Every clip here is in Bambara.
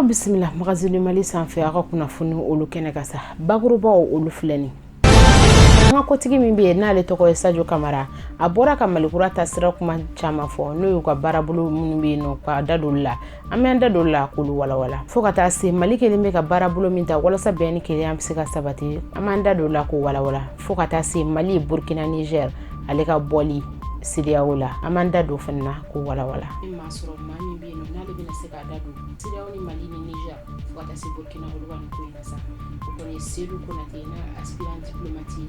Bisimila Magazine du Mali sanfɛ, aw ka kunnafoni olu kɛnɛ kan sa, bakurubaw olu filɛ nin. An ka kotigi min bɛ yen n'ale tɔgɔ ye Sajo Kamara, a bɔra ka Malikura taasira kuma caman fɔ, n'o y'u ka baarabolo minnu bɛ yen nɔ, k'a da don olu la. An bɛ an da don olu la k'olu walawala, fo ka taa se Mali kelen bɛ ka baarabolo min ta walasa bɛn ni kelenya bɛ se ka sabati. An b'an da don o la k'o walawala, fo ka taa se Mali, Burkina, Niger ale ka bɔli CEDEAO la. An b'an da don fana na k'o walawala. Maa sɔrɔ maa min bɛ yen nɔ n'ale bɛna se k'a da don CEDEAO ni Mali ni Niger, fo ka taa se Burkina, olu ka nin ko in na sa, o kɔni ye Seydou Konate n'a aspirant diplomate.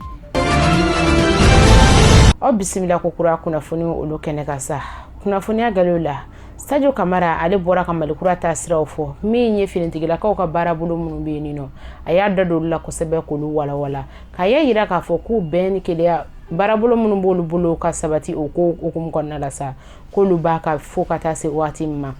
Aw bisimila ko kura kunnafoni olu kɛnɛ kan sa. Kunnafoniya galew la, Sajo Kamara ale bɔra ka Malikura taasiraw fɔ, min ye finitigilakaw ka baarabolo minnu bɛ yen nɔ. A y'a da don olu la kosɛbɛ k'olu walawala, k'a y'a jira k'a fɔ k'u bɛn ni kelenya baarabolo minnu b'olu bolo ka sabati, o ko hukumu kɔnɔna la sa, k'olu b'a ka fo ka taa se waati min ma.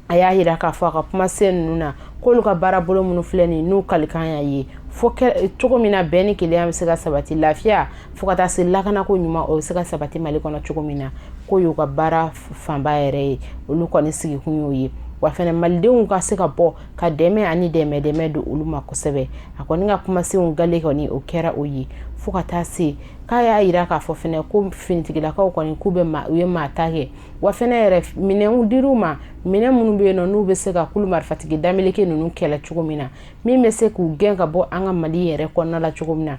A y'a jira k'a fɔ a ka kumasen ninnu na k'olu ka baarabolo minnu filɛ nin, n'u kalikan y'a ye fo cogo min na bɛn ni kelenya bɛ se ka sabati, lafiya, fo ka taa se lakanako ɲuman, o bɛ se ka sabati Mali kɔnɔ cogo min na, k'o y'u ka baara fanba yɛrɛ ye. Olu kɔni sigikun y'o ye, wa fɛnɛ malidenw ka se ka bɔ ka dɛmɛ ani dɛmɛ dɛmɛ don olu ma kosɛbɛ. A kɔni ka kumasenw gale kɔni, o kɛra o ye, fo ka taa se k'a y'a jira k'a fɔ fɛnɛ ko finitigilakaw kɔni k'u bɛ ma, u ye maa ta kɛ, wa fɛnɛ yɛrɛ minɛnw dir'u ma, minɛn minnu bɛ yen nɔ n'u bɛ se ka kulu marifatigi dameleke ninnu kɛlɛ cogo min na, min bɛ se k'u gɛn ka bɔ an ka Mali yɛrɛ kɔnɔna la cogo min na,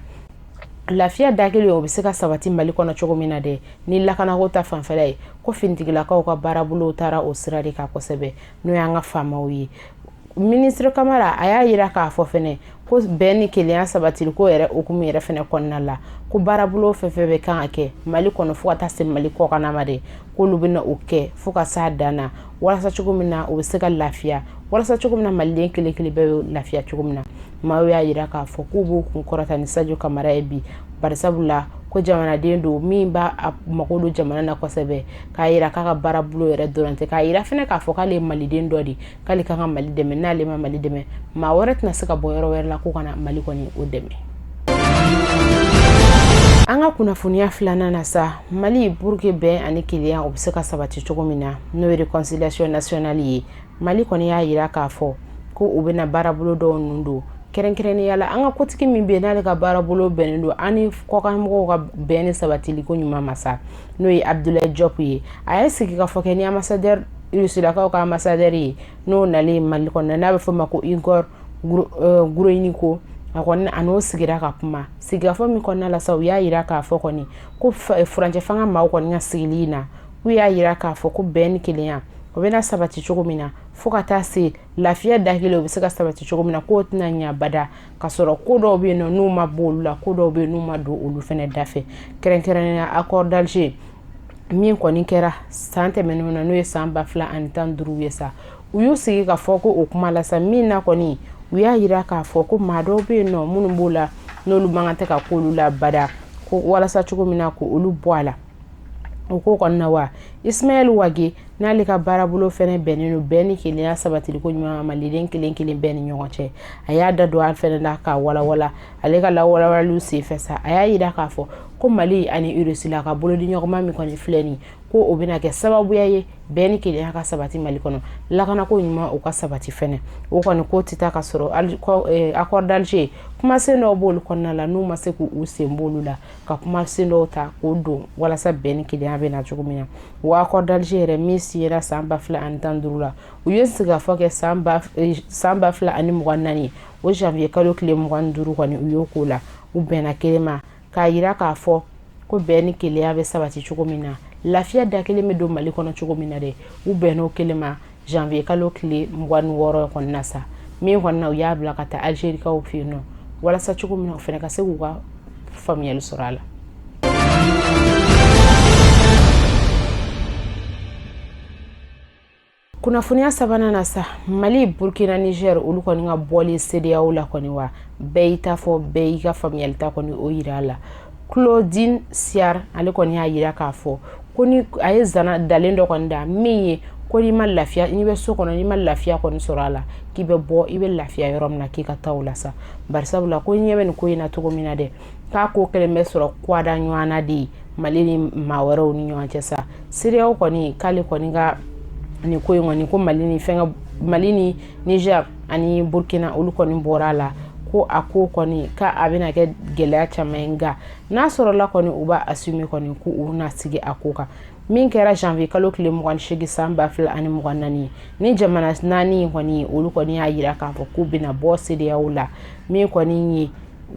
lafiya da kelen o bɛ se ka sabati Mali kɔnɔ cogo min na dɛ. Ni lakanako ta fanfɛla ye, ko finitigilakaw ka baarabolow taara o sira de kan kosɛbɛ, n'o y'an ka faamaw ye. Minisiri Kamara a y'a jira k'a fɔ fɛnɛ ko bɛn ni kelenya sabatiliko yɛrɛ hukumu yɛrɛ fɛnɛ kɔnɔna la, ko baarabolo fɛn fɛn bɛ kan ka kɛ Mali kɔnɔ, fo ka taa se Mali kɔkanna ma dɛ, k'olu bɛna o kɛ fo ka s'a dan na, walasa cogo min na u bɛ se ka lafiya, walasa cogo min na maliden kelen kelen bɛɛ bɛ lafiya cogo min na. Maaw y'a jira k'a fɔ k'u b'u kun kɔrɔta ni Sajo Kamara ye bi, barisabula ko jamanaden don min b'a mago don jamana na kosɛbɛ, k'a jira k'a ka baarabolo yɛrɛ dɔrɔn tɛ, k'a jira fɛnɛ k'a fɔ k'ale ye maliden dɔ de, k'ale kan ka Mali dɛmɛ. N'ale ma Mali dɛmɛ, maa wɛrɛ tɛna se ka bɔ yɔrɔ wɛrɛ la ko ka na Mali kɔni o dɛmɛ. An ka kunnafoniya filanan na sa, Mali pour que bɛn ani kelenya o bɛ se ka sabati cogo min na, n'o ye réconciliation nationale ye, Mali kɔni y'a jira k'a fɔ ko u bɛna baarabolo dɔw ninnu don. Kɛrɛnkɛrɛnnenya la, an ka kotigi min bɛ yen n'ale ka baarabolo bɛnnen don an ni kɔkanmɔgɔw ka bɛn ni sabatili ko ɲuman ma sa, n'o ye Abdoulaye Diop ye, a ye sigikafɔ kɛ ni ambassadeur, Rusilakaw ka ambassadeur ye, n'o nalen Mali kɔnɔ, n'a bɛ fɔ o ma ko Igor Guroïnko. A kɔni a n'o sigira ka kuma. Sigikafɔ min kɔnɔna la sa, u y'a jira k'a fɔ kɔni ko furancɛ fanga maaw kɔni ka sigili in na, k'u y'a jira k'a fɔ ko bɛn ni kelenya o bɛna sabati cogo min na, fo ka taa se lafiya da kelen o bɛ se ka sabati cogo min na, k'o tɛna ɲɛ bada ka sɔrɔ ko dɔw bɛ yen nɔ n'u ma bɔ olu la, ko dɔw bɛ yen n'u ma don olu fɛnɛ da fɛ, kɛrɛnkɛrɛnnenya accord d'Alger min kɔni kɛra san tɛmɛnenw na, n'o ye san 2015 ye sa. U y'u sigi ka fɔ ko o kuma la sa, min na kɔni u y'a jira k'a fɔ ko maa dɔw bɛ yen nɔ minnu b'o la, n'olu man kan tɛ ka k'olu la bada, ko walasa cogo min na k'olu bɔ a la o ko kɔnɔna na. Wa Ismaël Wagué, n'ale ka baarabolo fɛnɛ bɛnnen don bɛn ni kelenya sabatiliko ɲuman ma maliden kelen kelen bɛɛ ni ɲɔgɔn cɛ, a y'a da don a fɛnɛ la k'a walawala. Ale ka lawalawalaliw senfɛ sa, a y'a jira k'a fɔ ko Mali ani Russie la ka bolodi ɲɔgɔnma min kɔni filɛ nin, ko o bɛna kɛ sababuya ye bɛn ni kelenya ka sabati Mali kɔnɔ, lakanako ɲuman o ka sabati fɛnɛ. O kɔni ko tɛ taa ka sɔrɔ accord d'Alger kumasen dɔw b'olu kɔnɔna la n'u ma se k'u sen b'olu la, ka kumasen dɔw ta k'o don walasa bɛn ni kelenya bɛ na cogo min na. Wa accord d'Alger yɛrɛ min signera san 2015 la, u ye sigikafɔ kɛ san 2024, o janvier kalo tile 25 kɔni, u y'o k'o la. U bɛnna kelen ma k'a jira k'a fɔ ko bɛn ni kelenya bɛ sabati cogo min na, lafiya da kelen bɛ don Mali kɔnɔ cogo min na dɛ. U bɛnn'o kelen ma janvier kalo tile 26 kɔnɔna sa, min kɔnɔna u y'a bila ka taa Algerikaw fɛ yen nɔ, walasa cogo min na u fana ka se k'u ka faamuyali sɔrɔ a la. Kunnafoniya sabanan na sa, Mali, Burkina, Niger olu kɔni ka bɔli CEDEAO la kɔni, wa bɛɛ y'i ta fɔ, bɛɛ y'i ka faamuyali ta kɔni o yira a la. Claudine Siar, ale kɔni y'a yira k'a fɔ ko ni a ye zana dalen dɔ kɔni da min ye, ko n'i ma lafiya, n'i bɛ so kɔnɔ, n'i ma lafiya kɔni sɔrɔ a la, k'i bɛ bɔ, i bɛ lafiya yɔrɔ min na, k'i ka taa o la sa. Barisabula ko ɲɛ bɛ nin ko in na cogo min na dɛ, k'a ko kɛlen bɛ sɔrɔ kwada ɲɔgɔnna de ye Mali ni maa wɛrɛw ni ɲɔgɔn cɛ sa. CEDEAO kɔni, k'ale kɔni ka nin ko in kɔni, ko Mali ni fɛnkɛ Mali ni Niger ani Burkina, olu kɔni bɔra a la, ko a ko kɔni k'a a bɛna kɛ gɛlɛya caman ye. Nka n'a sɔrɔla kɔni u b'a assumer kɔni, ko u bɛna sigi a ko kan. Min kɛra janvier kalo tile 28 san 2024, ni jamana naani in kɔni, olu kɔni y'a jira k'a fɔ k'u bɛna bɔ CEDEAO la. Min kɔni ye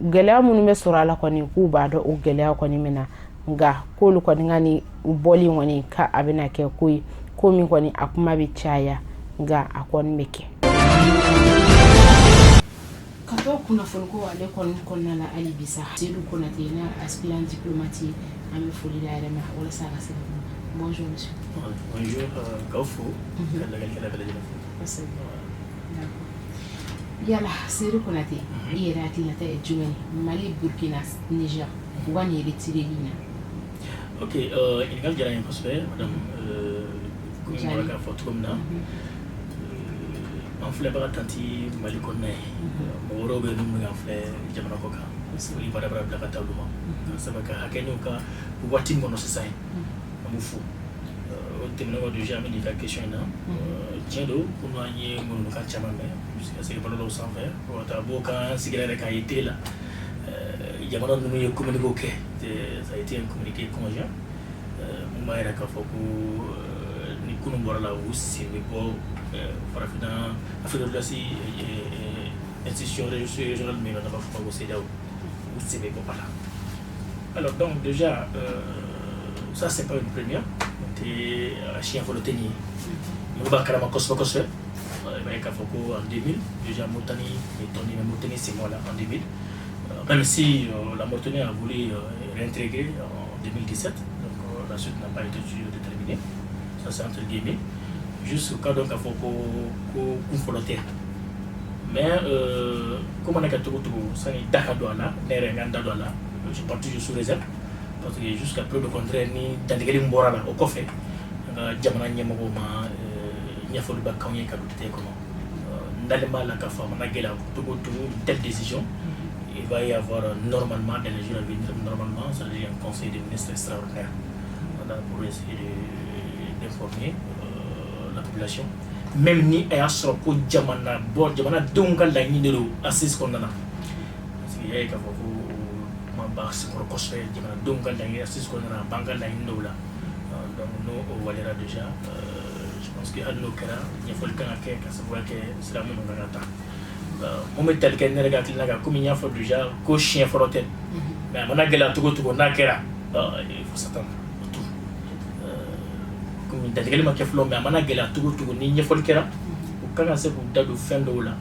gɛlɛya minnu bɛ sɔrɔ a la kɔni, k'u b'a dɔn o gɛlɛya kɔni min na, nka k'olu kɔni ka ni bɔli kɔni, k'a a bɛna kɛ ko ye, ko min kɔni a kuma bɛ caya, nka a kɔni bɛ kɛ. Ka to kunnafoni ko ale kɔni kɔnɔna la hali bi sa, Seydou Konate n'a aspirant diplomate ye, an bɛ foli d'a yɛrɛ ma walasa a ka se ka kuma. Bonjour monsieur. Bonjour, k'aw fo ka lajɛlikɛla bɛɛ lajɛlen fo. Kosɛbɛ. D'accord. Yala Seydou Konate, i yɛrɛ hakilinata ye jumɛn ye Mali, Burkina, Niger, u ka nin retireli in na? Ok, ɲininkali diyara n ye kosɛbɛ, madame. Komi n bɔra k'a fɔ cogo min na, an filɛbaga tan ti Mali kɔnɔna ye, mɔgɔ wɛrɛw bɛ yen minnu bɛ k'an filɛ jamana kɔ kan. Foli barabara bila ka taa olu ma ka sabu ka hakɛ n'u ka waati min kɔnɔ sisan ye, an b'u fo. O tɛmɛnen kɔ, déjà an bɛ n'i ka question in na, tiɲɛ don, komi an ye ŋunukan caman mɛn ka se bɔlɔlɔw sanfɛ fo ka taa b'o kan, sigira yɛrɛ k'a ye télé la, jamana ninnu ye communiqué kɛ. Ça a été un communiqué conjoint mun b'a yira k'a fɔ ko ni kunun bɔra la, u sen bɛ bɔ farafinna, Afrique de l'Ouest institution régionale min n'an b'a fɔ ma ko CEDEAO, u sen bɛ bɔ a la. Alors donc déjà, ça c'est pas une première, tɛ a siɲɛ fɔlɔ tɛ nin ye, mɔgɔ b'a kalama kosɛbɛ kosɛbɛ. I b'a ye k'a fɔ ko en 2000 déjà, Mauritanie ye tɔn mais Mauritanie sen bɔ la en 2000, même si la Mauritanie a voulu réintégrer en 2017, donc la suite n'a pas été toujours déterminée. Ça c'est entre guillemets, juste k'a dɔn k'a fɔ ko kun fɔlɔ tɛ. Mais ko mana kɛ cogo cogo, sani da ka don a la, ne yɛrɛ n ka n da don a la, je parle toujours sous réserve, parce que jusqu'à preuve du contraire, ni dantigɛli min bɔra la o kɔfɛ, an ka jamana ɲɛmɔgɔw ma ɲɛfɔliba k'anw ye ka don détail kɔnɔ. N dalen b'a la k'a fɔ a mana gɛlɛya cogo o cogo, une telle décision, il va y avoir normalement dans les jours à venir, normalement ça veut dire un conseil des ministres extraordinaire, voilà, pour essayer d'informer la population, même ni a y'a sɔrɔ ko jamana bɔ jamanadenw ka laɲini de don assise kɔnɔna na, parce que i y'a ye k'a fɔ ko kuma b'a senkɔrɔ kosɛbɛ, jamanadenw ka laɲini assise kɔnɔna na, a b'an ka laɲini dɔw la. Donc n'o o waleyara déjà, je pense que hali n'o kɛra, ɲɛfɔli kan ka kɛ ka sababuya kɛ sira minnu kan ka ta. Mun bɛ tali kɛ ne yɛrɛ ka hakilina kan, komi n y'a fɔ déjà ko siɲɛ fɔlɔ tɛ, mais a mana gɛlɛya cogo o cogo, n'a kɛra, il faut s'attendre à tout. Komi dantigɛli ma kɛ fɔlɔ, mais a mana gɛlɛya cogo o cogo, ni ɲɛfɔli kɛra, u kan ka se k'u da don fɛn dɔw la,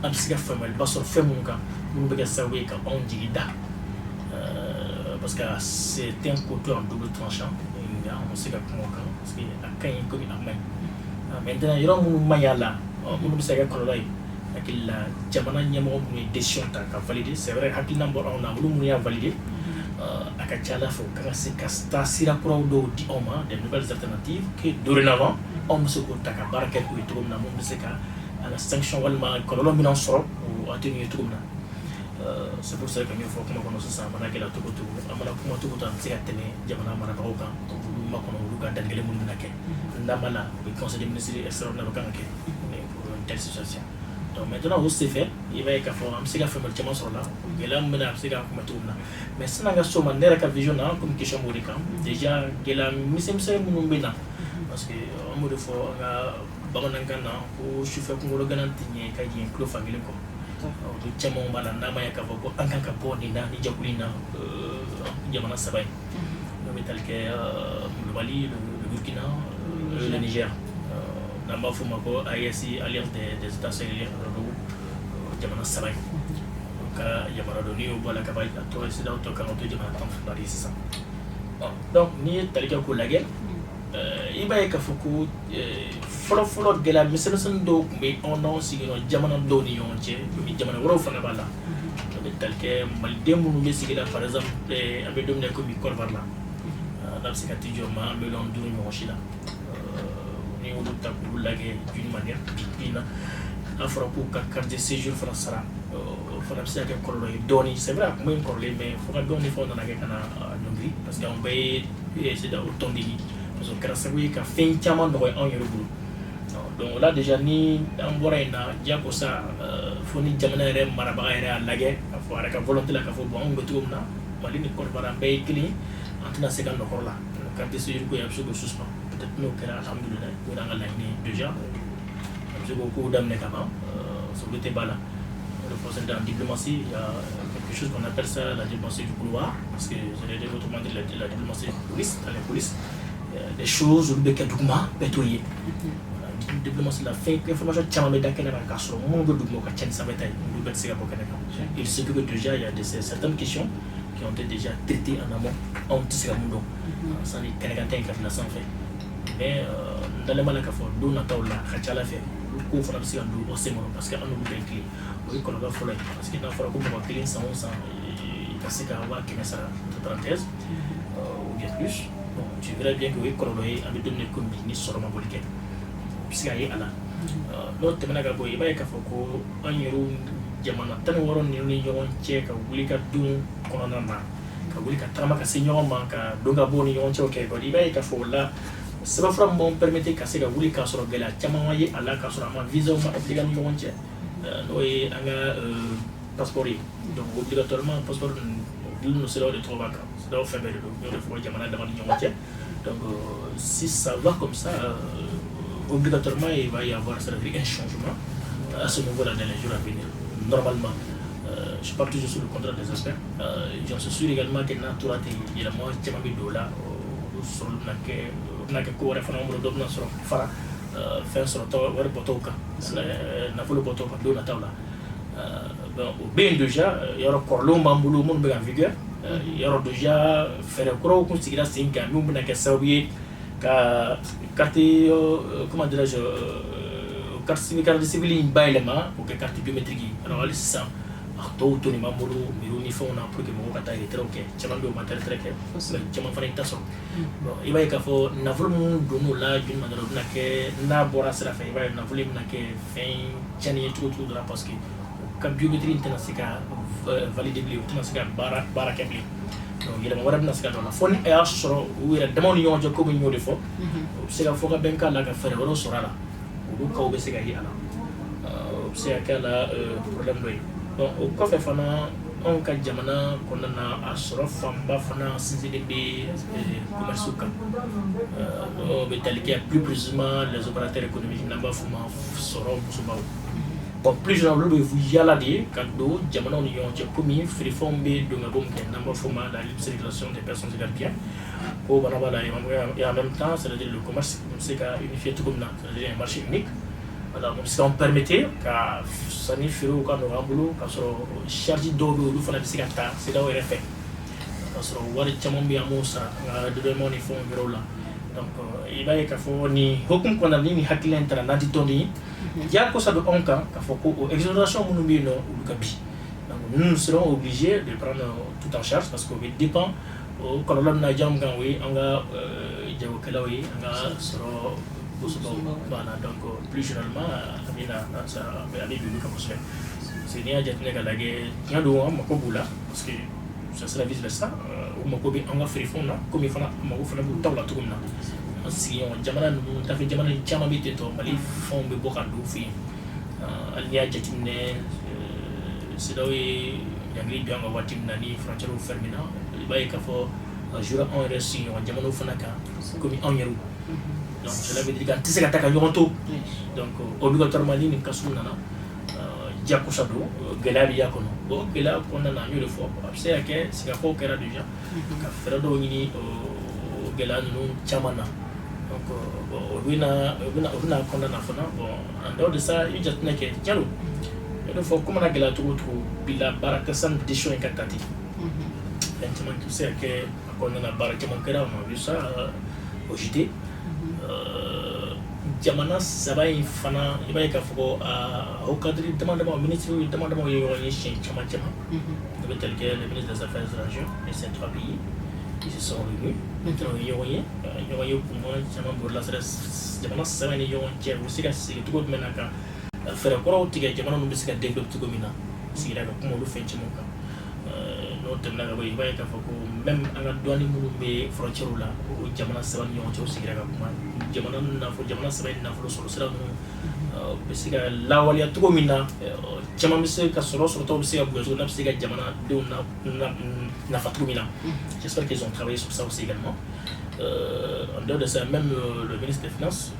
an bɛ se ka faamuyaliba sɔrɔ fɛn minnu kan, minnu bɛ kɛ sababu ye ka anw jigi da, parce que c'est un couteau en double tranchant. Nka an bɛ se ka kuma o kan parce que a ka ɲi komi a man ɲi. Maintenant, yɔrɔ minnu man ɲi a la, minnu bɛ se ka kɛ kɔlɔlɔ ye, hakili la jamana ɲɛmɔgɔ minnu ye décision ta ka valider, c'est vrai, hakilina bɔra anw na, olu minnu y'a valider, a ka ca ala fɛ u kan ka se ka taa sira kuraw dɔw di anw ma, des nouvelles alternatives que dorénavant anw bɛ se k'o ta ka baara kɛ n'o ye cogo min na, mun bɛ se ka an ka sanction walima kɔlɔlɔ min sɔrɔ o atténuer cogo min na. C'est pour ça que n y'o fɔ kuma kɔnɔ sisan, a mana gɛlɛya cogo o cogo, a mana kuma cogo o cogo, an tɛ se ka tɛmɛ jamana marabagaw kan, olu makɔnɔ, olu ka dantigɛli minnu bɛna kɛ. N da b'a la, o bɛ conseil des ministres extraordinaire kan ka kɛ pour une telle situation. Donc maintenant, o senfɛ, i b'a ye k'a fɔ an bɛ se ka faamuyali caman sɔrɔ la, gɛlɛya min bɛ na, a bɛ se ka kunbɛn cogo min na. Mais san'an ka s'o ma, ne yɛrɛ ka vision na, komi question b'o de kan, déjà gɛlɛya misɛnmisɛnnin minnu bɛ na, parce que an b'o de fɔ an ka bamanankan na ko sufɛ kunkolo gana tɛ ɲɛ ka jigin tulo fankelen kɔ. Olu caman b'a la, n'a ma ye k'a fɔ ko an kan ka bɔ nin na, ni jɛkulu in na, jamana saba in n'o bɛ tali kɛ le Mali, le Burkina, le Niger, n'an b'a fɔ o ma ko AES, Alliance des États sahéliens, jamana saba in ka yamaruya don. N'i y'o bɔ a la ka ban, a tɔ CEDEAO tɔ kan ka to jamana 12 de ye sisan. Donc n'i ye tali kɛ k'o lajɛ, i b'a ye k'a fɔ ko fɔlɔ fɔlɔ, gɛlɛya misɛnmisɛnnin dɔw tun bɛ anw n'anw sigiɲɔgɔn jamana dɔw ni ɲɔgɔn cɛ, komi jamana wɛrɛw fana b'a la. O bɛ tali kɛ maliden minnu bɛ sigi la, par exemple an bɛ don min na komi Côte d'Ivoire la, n'a bɛ se ka t'i jɔ maa miliyɔn 5 ɲɔgɔn si la, n'i y'olu ta k'olu lajɛ d'une manière, bi bi in na, n'a fɔra k'u ka carte de séjour fana sara, o fana bɛ se ka kɛ kɔlɔlɔ ye dɔɔnin. C'est vrai, a kun bɛ yen kɔrɔlen, mais fo ka dɔn ni fɛnw nana kɛ ka na ɲɔngiri, parce que an bɛɛ ye CEDEAO tɔnden ye, parce que o kɛra sababu ye ka fɛn caman nɔgɔya anw yɛrɛ bolo. Donc o la déjà, ni an bɔra yen na, diyagosa fo ni jamana yɛrɛ marabaga yɛrɛ y'a lajɛ k'a fɔ a yɛrɛ ka volonté la k'a fɔ bon, anw bɛ cogo min na, Mali ni Côte d'Ivoire, an bɛɛ ye kelen ye, an tɛna se ka nɔkɔrɔ la carte de séjour ko, a bɛ se k'o suspend peut-être. N'o kɛra, alhamdulilayi, o y'an ka laɲini ye déjà, a bɛ se k'o kow daminɛ ka ban, sécurité b'a la. Le procédé en diplomatie, il y a quelque chose qu'on appelle ça la diplomatie du couloir, parce que c'est autrement dit la diplomatie de coulisses, dans les coulisses, des choses olu bɛ kɛ duguma, bɛɛ t'o ye. Diplomatie la, fɛn information caman bɛ da kɛnɛ kan k'a sɔrɔ minnu bɛ duguma, o ka ca ni sanfɛ ta ye, olu bɛɛ tɛ se ka bɔ kɛnɛ kan. Il se peut que déjà il y a certaines questions qui ont été déjà traitées en amont, anw tɛ se ka mun dɔn sani kɛnɛkan ta in ka bila sanfɛ. Mais n dalen b'a la k'a fɔ don nataw la, a ka ca Ala fɛ, olu kow fana bɛ se ka don o sen kɔrɔ, parce que an n'olu bɛɛ ye kelen. O ye kɔlɔlɔ fɔlɔ ye, parce que n'a fɔra ko mɔgɔ kelen, san o san, i ka se ka 100 000 sara, entre parenthèses, ou bien plus, bon, tu verras bien que o ye kɔlɔlɔ ye. An bɛ don min na komi bi, ni sɔrɔ ma boli kɛ, o bɛ se ka ye a la. N'o tɛmɛna ka bɔ yen, i b'a ye k'a fɔ ko an yɛrɛw jamana 16 ninnu ni ɲɔgɔn cɛ, ka wuli ka don kɔnɔna na, ka wuli ka tagama ka se ɲɔgɔn ma, ka don ka bɔ ni ɲɔgɔn cɛw kɛ, i b'a ye k'a fɔ o la, sɛbɛnfura min b'anw permettre ka se ka wuli k'a sɔrɔ gɛlɛya caman ma ye a la, k'a sɔrɔ a ma visa ma appliquer ni ɲɔgɔn cɛ, n'o ye an ka passeport ye. Donc obligatoirement, passeport ninnu, CEDEAO de tɔgɔ b'a kan, CEDEAO fɛn bɛɛ de don, n y'o de fɔ, jamana dama ni ɲɔgɔn cɛ. Donc si ça va comme ça, obligatoirement il va y avoir, c'est-à-dire un changement à ce niveau-là dans les jours à venir normalement. Je parle toujours sous le contrôle des experts. J'en suis sûr également que n'a tora ten, yɛlɛma caman bɛ don o la, olu sɔrɔli bɛna kɛ, o bɛna kɛ ko wɛrɛ fana bolo, dɔ bɛna sɔrɔ fara fɛn sɔrɔtɔ, wari bɔtɔw kan, nafolo bɔtɔw kan don nataw la. Bon, o bɛ yen déjà, yɔrɔ kɔrɔlenw b'an bolo minnu bɛ ka en vigueur, yɔrɔ déjà fɛɛrɛ kuraw kun sigira sen kan min bɛna kɛ sababu ye ka carte, comment dirais-je, carte civile, carte civile in bayɛlɛma k'o kɛ carte biométrique ye. Alors hali sisan, a tɔw to nin b'an bolo mairie ni fɛnw na pour que mɔgɔw ka taa retrait kɛ. Caman bɛ yen, u ma taa retrait kɛ, mais caman fana i ta sɔrɔ. Bon, i b'a ye k'a fɔ nafolo min donn'o la joli ma dɔrɔn, o bɛna kɛ, n'a bɔra sira fɛ, i b'a ye nafolo in bɛna kɛ fɛn tiɲɛni ye cogo cogo dɔ la, parce que o ka biométrie in tɛna se ka valider bilen, o tɛna se ka baara kɛ bilen. Donc yɛlɛma wɛrɛ bɛna se ka don a la, fo ni a y'a sɔrɔ u yɛrɛ damaw ni ɲɔgɔn cɛ, komi n y'o de fɔ, o bɛ se ka fɔ ka bɛn k'a la, ka fɛɛrɛ wɛrɛw sɔrɔ a la, olu kaw bɛ se ka ye a la, o bɛ se ka kɛ a la problème dɔ ye. Bon, o kɔfɛ fana, anw ka jamana kɔnɔna na, a sɔrɔ fanba fana sinsinlen bɛ commerce kan, o bɛ tali kɛ plus précisément les opérateurs économiques, n'an b'a f'o ma sɔrɔ musobaw. Bon, plus généralement, olu bɛ yala de ye ka don jamanaw ni ɲɔgɔn cɛ, komi feerefɛnw bɛ don ka bɔ min kɛ, n'an b'a f'o ma la libre circulation des personnes et des biens, ko bana b'a la. Et en même temps, c'est-à-dire le commerce bɛ se ka unifier cogo min na, c'est-à-dire un marché unique. Voilà, o bɛ se k'an permettre ka sanni feerew ka nɔgɔ an bolo, k'a sɔrɔ charge dɔw bɛ yen, olu fana bɛ se ka ta CEDEAO yɛrɛ fɛ, k'a sɔrɔ wari caman bɛ yen, an b'o sara an ka dédouanement ni fɛnw yɔrɔw la. Donc i b'a ye k'a fɔ nin hokumu kɔnɔna na, ni nin hakilina in taara, n'an tɛ tɔnden ye, diyagosa bɛ anw kan k'a fɔ ko o exonération minnu bɛ yen nɔ, olu ka bi. Donc nous serons obligés de prendre tout en charge, parce que o bɛ dépend, o kɔlɔlɔ bɛna diya min kan, o ye an ka jagokɛlaw ye, an ka sɔrɔ kosɛbɛ. Voilà, donc plus généralement, a bɛ na a bɛ bin olu kan kosɛbɛ, parce que n'i y'a jateminɛ ka lajɛ, tiɲɛ don, an mako b'u la, parce que ça sera vice versa, u mako bɛ an ka feerefɛnw na, komi fana mako fana b'u taw la cogo min na. An sigiɲɔgɔn jamana ninnu, dafɛ jamana caman bɛ ten tɔ, Mali fɛnw bɛ bɔ ka don u fɛ yen. Hali n'i y'a jateminɛ, CEDEAO ye ɲangili bin an kan waati min na, ni frontière fermé na, i b'a ye k'a fɔ a jouera anw yɛrɛ sigiɲɔgɔn jamanaw fana kan komi anw yɛrɛw. Donc cela veut dire que an tɛ se ka taa ka ɲɔgɔn to. Donc obligatoirement, ni nin cas sugu nana, diyagosa don, gɛlɛya bɛ y'a kɔnɔ. Bon, gɛlɛya kɔnɔna na, an y'o de fɔ, a bɛ se ka kɛ sigikafɔw kɛra déjà ka fɛɛrɛ dɔw ɲini o gɛlɛya ninnu caman na. Donc bon, o bɛ na kɔnɔna na fana. Bon, en dehors de ça, i bɛ jateminɛ kɛ, tiɲɛ don, n y'o de fɔ, ko mana gɛlɛya cogo o cogo, bi la baara tɛ sani décision in ka ta ten, fɛn caman bɛ se ka kɛ a kɔnɔna na, baara caman kɛra, on a vu ça au JT. Jamana saba in fana, i b'a ye k'a fɔ ko au cadre dama dama, ministre dama dama ye ɲɔgɔn ye siɲɛ caman caman. O bɛ tali kɛ le ministre des Affaires étrangères de ces trois pays qui se sont réunis maintenant, u ye ɲɔgɔn ye kuma caman bolila jamana saba ni ɲɔgɔn cɛ, u bɛ se ka sigi cogo jumɛn na ka fɛɛrɛ kɔrɔw tigɛ, jamana ninnu bɛ se ka développer cogo min na, sigira ka kuma olu fɛn caman kan. N'o tɛmɛna ka bɔ yen, i b'a ye k'a fɔ ko Même an ka douane minnu bɛ frontière la, o jamana saba ni ɲɔgɔn cɛ, u sigira ka kuma jamana nafolo, jamana saba in nafolo sɔrɔ sira ninnu bɛ se ka lawaleya cogo min na, caman bɛ se ka sɔrɔ, sɔrɔtaw bɛ se ka bonya cogo min na, bɛ se ka jamanadenw nafa cogo min na. J'espère qu'ils ont travaillé sur ça aussi également. En dehors de ça, même le ministre des Finances,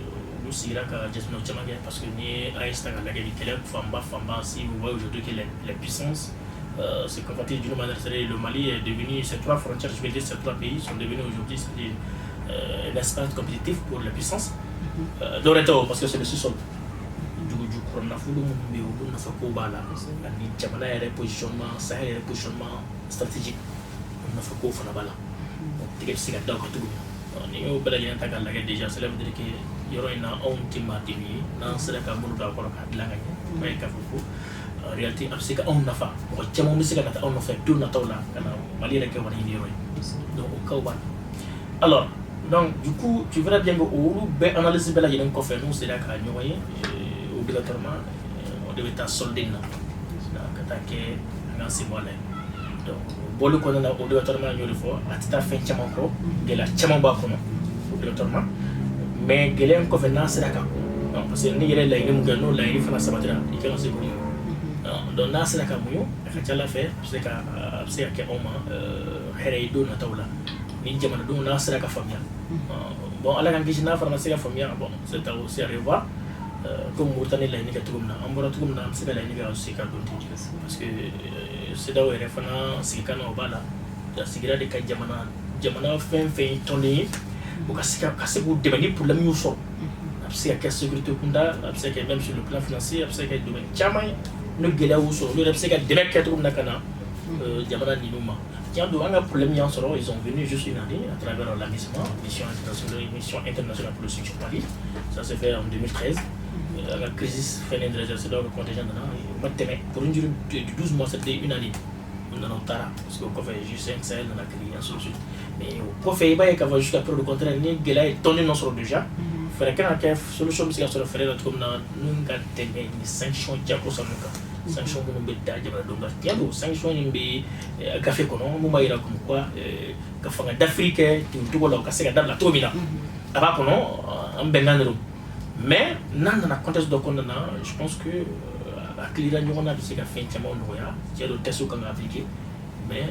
olu sigira ka jateminɛw caman kɛ, parce que n'i ye AES ta k'a lajɛ bi, kɛlɛ fanba fanba, si vous voyez aujourd'hui que les puissances se confrontent d'une manière, c'est-à-dire le Mali est devenu, ces trois frontières, je vais dire ces trois pays sont devenus aujourd'hui, c'est-à-dire un espace compétitif pour les puissances. Dɔwɛrɛ tɛ o, parce que c'est le sous-sol. Dugu jukɔrɔ nafolo minnu bɛ yen, olu nafa ko b'a la, ani jamana yɛrɛ positionnement, Sahel yɛrɛ positionnement stratégique, o nafa ko fana b'a la. Donc tigɛ bɛ se ka da o kan cogo min na, ni y'o bɛɛ lajɛlen ta k'a lajɛ déjà, cela veut dire que yɔrɔ in na, anw tɛ maaden ye. N'an sera ka bolo don a kɔrɔ k'a dilan ka ɲɛ, i b'a ye k'a fɔ ko en réalité a bɛ se ka anw nafa. Mɔgɔ caman bɛ se ka na anw nɔfɛ don nataw la ka na Mali yɛrɛ kɛ wari ɲini yɔrɔ ye. Donc o cas b'a la. Alors donc du coup, tu verras bien que olu bɛɛ analyse bɛɛ lajɛlen kɔfɛ, n'u sera ka ɲɔgɔn ye, obligatoirement o de bɛ taa solde na ka taa kɛ an ka sen bɔ a la ye. Donc bɔli kɔnɔna na, obligatoirement, n y'o de fɔ, a tɛ taa fɛn caman kɔ, gɛlɛya caman b'a kɔnɔ obligatoirement, mais gɛlɛya in kɔfɛ, n'a sera ka kun, parce que ni yɛrɛ ye laɲini mun kɛ, n'o laɲini fana sabatira, i kan ka se k'o muɲu. Donc n'a sera ka muɲu, a ka ca Ala fɛ, a bɛ se ka kɛ anw ma hɛrɛ ye don nataw la, ni jamanadenw n'a sera ka faamuya. Bon, Ala k'an kisi n'a fana ma se ka faamuya, bon, c'est à aussi à revoir. Comme Mauritanie laɲini kɛ cogo min na, an bɔra cogo min na, an bɛ se ka laɲini kɛ ka se ka don ten, parce que CEDEAO yɛrɛ fana sigikan na, o b'a la, a sigira de ka jamana fɛn fɛn ye tɔnden ye, o ka se k'u dɛmɛ ni problème y'u sɔrɔ. A bɛ se ka kɛ sécurité kunda, a bɛ se ka kɛ même sur le plan financier, a bɛ se ka kɛ domaine caman ye. Ni gɛlɛya y'u sɔrɔ, olu yɛrɛ bɛ se ka dɛmɛ kɛ cogo min na ka na jamana ninnu ma. Tiɲɛ don, an ka problème y'an sɔrɔ, ils ont venu juste une année à travers la MISMA, mission internationale pour le soutien au Mali. Ça s'est fait en 2013. An ka crise fɛn de CEDEAO ka contingent nana, o ma tɛmɛ pour une durée de 12 mois, c'était une année. U nana, u taara, parce que o kɔfɛ G5 Sahel nana créer, ainsi de suite. Mais o kɔfɛ, i b'a ye k'a fɔ jusqu'à preuve du contraire, ni gɛlɛya ye tɔnden dɔ sɔrɔ déjà, fɛɛrɛ kan ka kɛ, solution bɛ se ka sɔrɔ fɛɛrɛ la cogo min na min ka tɛmɛ ni sanction jagosa ninnu kan, sanction minnu bɛ da jamanadenw kan. Tiɲɛ don, sanction in bɛ gafe kɔnɔ mun b'a yira comme quoi ka fanga dafiri kɛ cogo la, o ka se ka dabila cogo min na, a b'a kɔnɔ, an bɛnkan de don. Mais n'a nana contexte dɔ kɔnɔna na, je pense que hakilila ɲɔgɔn na bɛ se ka fɛn caman nɔgɔya. Tiɲɛ don, texte kan ka appliquer, mais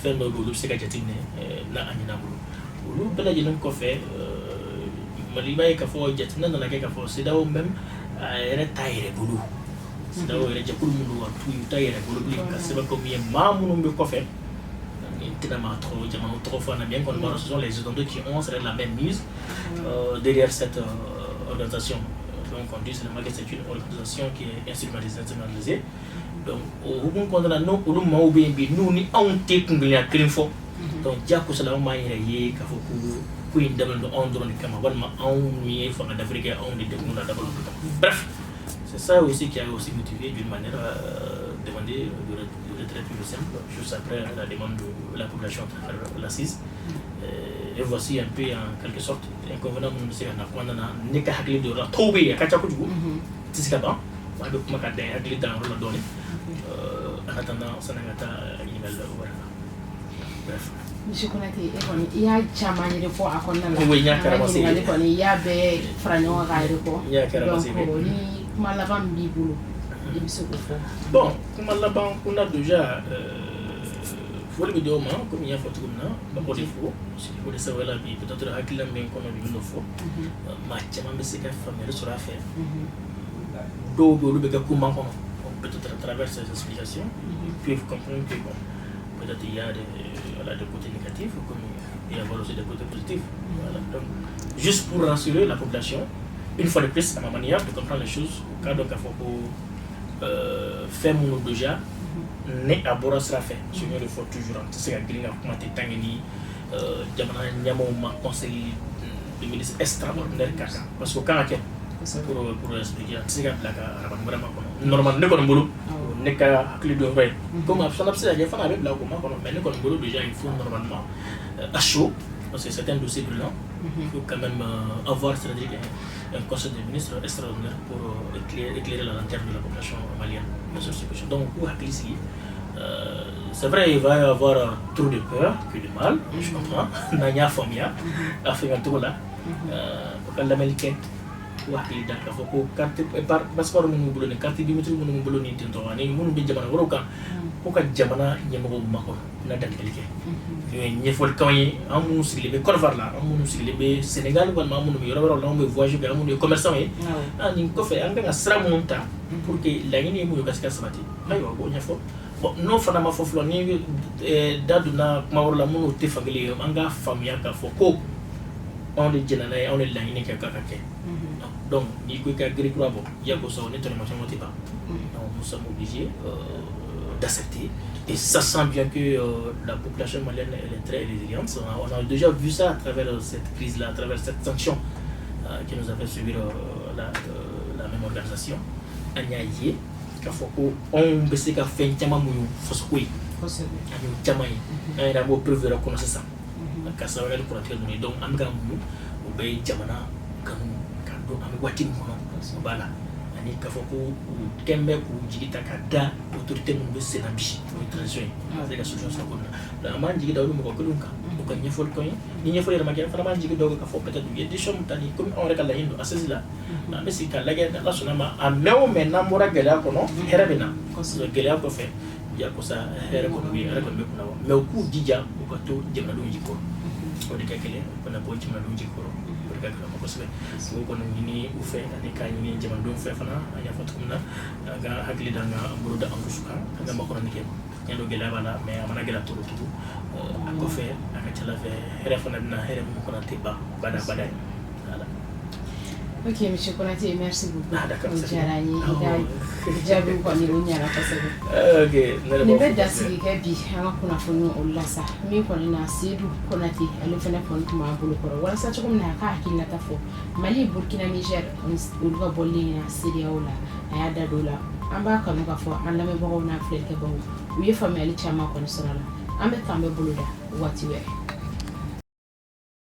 fɛn dɔw bɛ yen, olu bɛ se ka jateminɛ n'a a ɲin'a bolo. Olu bɛɛ lajɛlen kɔfɛ, Mali, i b'a ye k'a fɔ jateminɛ nana kɛ k'a fɔ CEDEAO même a yɛrɛ t'a yɛrɛ bolo. CEDEAO yɛrɛ, jɛkulu minnu don, a t'u t'a yɛrɛ bolo bilen, ka sɛbɛn comme ye maa minnu bɛ kɔfɛ, n tɛna maa tɔgɔ, jamana tɔgɔ fɔ a na, bien qu'on b'a, ce sont les Occidentaux qui ont la même mise derrière cette organisation. Donc on dit seulement que c'est une organisation qui est instrumentalisée. Donc o hukumu kɔnɔna na, n'o olu maaw bɛ yen bi, n'u ni anw tɛ kunkelenya kelen fɔ, donc diyagosa la, anw b'an yɛrɛ ye k'a fɔ ko in dabɔlen don anw dɔrɔn de kama, walima anw ye fanga dafiri kɛ, anw de degun na dabɔlen don kama. Bref, c'est ça aussi qui a aussi motivé d'une manière demander le retrait pur et simple, juste après la demande de la population à travers l'assise. Et voici un peu en quelque sorte inconvénient minnu bɛ se ka na kɔnɔna na. Ne ka hakili don la, tɔw bɛ yen, a ka ca kojugu, i tɛ se ka ban, a bɛ kuma ka dan hakili dan yɔrɔ la dɔɔnin en attendant sanni ka taa ɲininkali wɛrɛ la. Bref. Monsieur Konate, e kɔni i y'a caman yɛrɛ fɔ a kɔnɔna la. Oui, n y'a An ka kɛra. ɲininkali kɔni, i y'a bɛɛ fara ɲɔgɔn kan k'a yɛrɛ fɔ. N y'a kɛra. Donc ni kuma laban min b'i bolo, i bɛ se k'o fɔ. Bon, kuma laban kunda déjà, foli bɛ di aw ma. Komi n y'a fɔ cogo min na, n b'aw de fo, parce que o de sababu la bi, peut-être hakilina min bɛ n kɔnɔ bi, n bɛn'o fɔ, maa caman bɛ se ka faamuyali sɔrɔ a fɛ. Dɔw bɛ yen, olu bɛ kɛ kuma kɔnɔ, peut-être à travers ces explications, ils peuvent comprendre que bon, peut-être il y a des, voilà, des côtés négatifs comme il y a aussi des côtés positifs. Voilà. Donc juste pour rassurer la population, une fois de plus, à ma manière de comprendre les choses, au cas donc k'a fɔ ko fɛn minnu déjà ne a bɔra sira fɛ, parce que n y'o de fɔ toujours, an tɛ se ka girin ka kuma tɛ tant que ni jamana ɲɛmaaw ma conseil de ministre extraordinaire k'a kan, parce que o kan ka kɛ pour expliquer. A tɛ se ka bila ka arabani wɛrɛ ma kɔnɔ. Normal, ne kɔni bolo, ne ka hakili dɔ yɔrɔ ye, comme a fana bɛ se ka kɛ fana, a bɛ bila o ma kɔnɔ, mais ne kɔni bolo déjà, il faut normalement à chaud, parce que c'est un dossier brûlant, il faut quand même avoir, c'est-à-dire un conseil des ministres extraordinaire pour éclairer la lanterne de la population malienne sur ces questions. Donc k'u hakili sigi, C'est vrai, il va y avoir trop de peur que de mal, je comprends. N'an y'a faamuya a faamuya cogo la, u ka lamɛnni kɛ, u hakili da k'a fɔ ko carte passeport minnu bolo ni carte biométrique minnu bolo ni ten tɔ, ani minnu bɛ jamana wɛrɛw kan, ko ka jamana ɲɛmɔgɔw makɔnɔ na dantigɛli kɛ. N'o ye ɲɛfɔli k'anw ye, an minnu sigilen bɛ Côte d'Ivoire la, an minnu sigilen bɛ Sénégal, walima an minnu bɛ yɔrɔ wɛrɛw la, anw bɛ voyage kɛ, an minnu ye commerçant ye, nin kɔfɛ an kan ka sira minnu ta pour que laɲini ye mun ye, o ka se ka sabati. Ayiwa, o b'o ɲɛfɔ. Bon, n'o fana ma fɔ fɔlɔ, ni da donna kuma wɛrɛ la minnu tɛ fankelen ye, an k'a faamuya k'a fɔ ko anw de jɛnna n'a ye, anw de laɲini kɛ k'a ka kɛ. Donc n'i ko i ka gere kura bɔ, diyagosa o ni tɔrɔmasiyɛn tɛ ban. Donc nous sommes obligés d'accepter. Et sachant bien que la population malienne, elle est très résiliente. On a déjà vu ça à travers cette crise-là, à travers cette sanction qui nous a fait subir la même organisation. An y'a ye k'a fɔ ko anw bɛ se ka fɛn caman muɲu fasoko ye. An y'o caman ye. An yɛrɛ b'o preuve yɛrɛ kɔnɔ sisan ka sababu kɛ ni kurantigɛ ninnu ye. Donc an bɛ ka muɲu, o bɛɛ ye jamana kanu ka dɔn an bɛ waati min kɔnɔ, o b'a la, ani k'a fɔ ko u kɛn bɛ k'u jigi ta ka da autorité minnu bɛ sen na bi, o ye transition ye, ka se ka solution sɔrɔ ko nin na. Donc an b'an jigi da olu mɔgɔ kelenw kan, u ka ɲɛfɔli k'an ye. Ni ɲɛfɔli yɛrɛ ma kɛ, an fana b'an jigi da o kan k'a fɔ peut-être u ye décision min ta nin, komi anw yɛrɛ ka laɲini don assise la, an bɛ sigi k'a lajɛ. N'Ala sɔnna ma, a mɛn o mɛn, n'an bɔra gɛlɛya kɔnɔ, hɛrɛ bɛ na. Gɛlɛya kɔfɛ, jagosa hɛrɛ kɔni bɛ, hɛrɛ kɔni bɛ kunna wa. Mais u k'u jija u ka to jamanadenw jigi kɔrɔ, o de ka gɛlɛn. U kana bɔ jamanadenw jigi kɔrɔ, o de ka gɛlɛn ma kosɛbɛ. O kɔni ɲini u fɛ ani k'a ɲini jamanadenw fɛ fana. An y'a fɔ cogo min na, an ka hakili da, an ka an bolo da an dusu kan, an ka makɔnɔni kɛ. Tiɲɛ don, gɛlɛya b'a la, mais a mana gɛlɛya cogo o cogo, a kɔfɛ a ka ca ala fɛ, hɛrɛ fana bɛna, hɛrɛ min fana tɛ ban bada bada ye. Voilà. Ok, monsieur Konaté, merci beaucoup. Ah, d'accord. O diyara n ye, i ka jaabiw kɔni, o ɲɛna kosɛbɛ. Ok, ne yɛrɛ Nin b'aw bɛ fo. Dasigi kɛ bi an ka kunnafoni olu la sa. Min kɔni na, Seydou Konaté, ale fana kɔni tun b'an bolo kɔrɔ walasa cogo min na a ka hakilinata fɔ Mali, Burkina, Niger, olu ka bɔlen na CEDEAO la, a y'a da don o la. An b'a kanu k'a fɔ an lamɛnbagaw n'an filɛlikɛbagaw, u ye faamuyali caman kɔni sɔrɔ a la. An bɛ k'an bɛ bolo da waati wɛrɛ.